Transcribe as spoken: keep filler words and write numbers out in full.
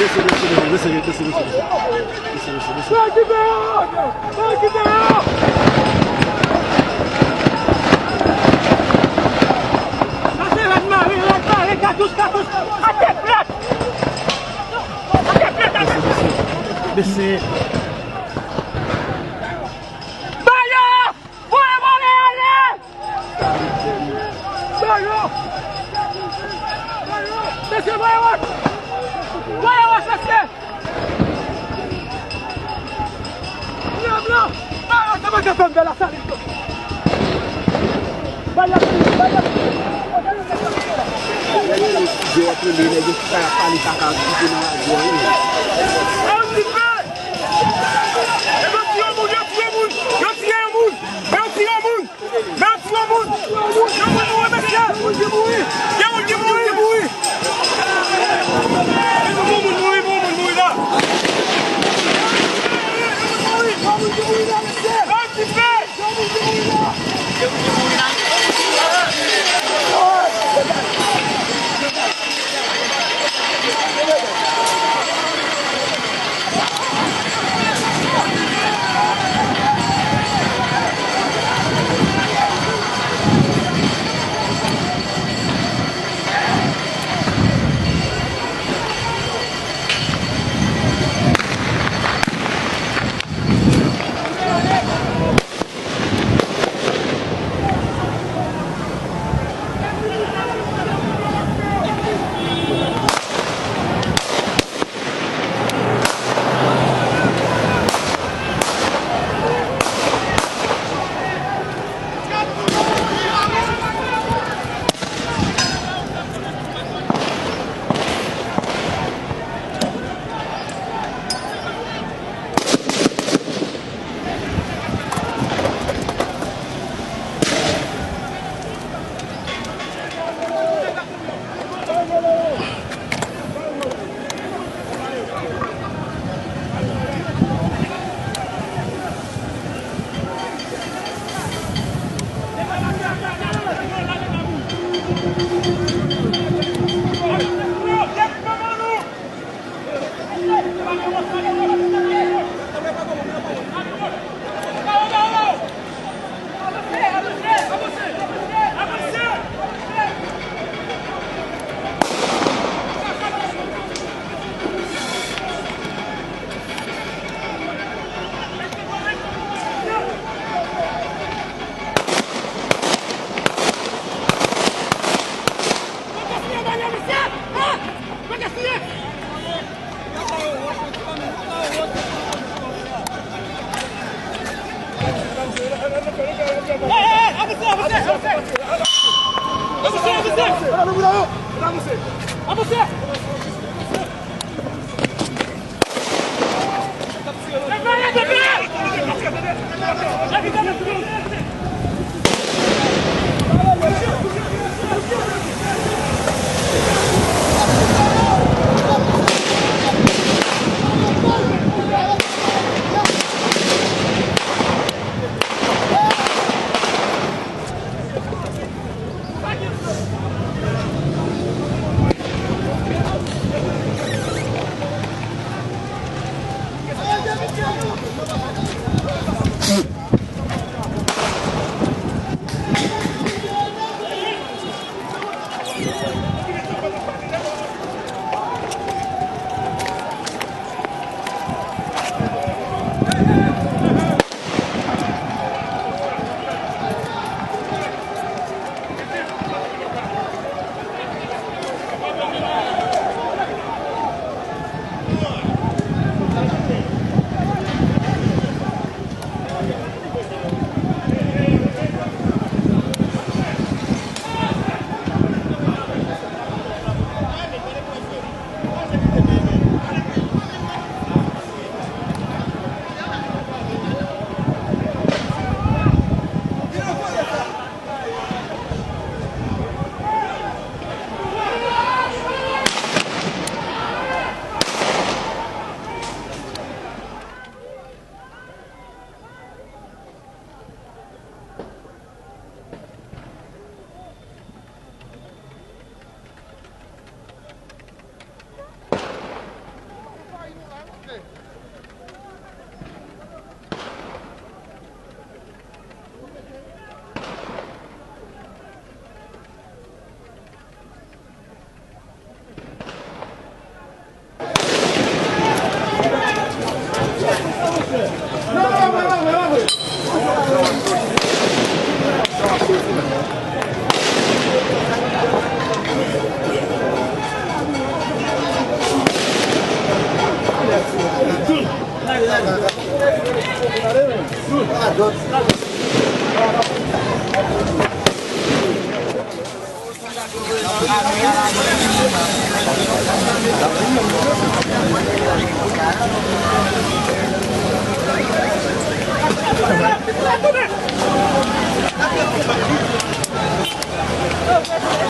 Bese, bese, bese, bese, bese, bese, bese. Bese, bese, bese. Bandi deyò! Bandi deyò! Pase rad mare, rad mare, katouch, katouch! Atè plat! Atè plat, atè plat! Bese, bese. Ba yo! Voye vòlè ale! Ba yo! Ba yo! Mesye, voye wòch! Voye wòch, mesye! Blan, blan! Ba yo, sa pa ka fè m fè lasalit, non! Ba yo, ba yo! Yo ap rele nèg yo ki pa pale kaka kite nan radyo an, wi. Yo tiye yon moun, yo tiye yon moun, yo tiye yon moun, yo tiye yon moun, yo tiye yon moun, yo tiye yon moun, mesye. Gen moun ki mouri, gen moun ki mouri, gen moun ki mouri. Gen moun mouri, gen moun mouri la. Gen moun mouri, gen moun ki mouri la, mesye. Yo tiye.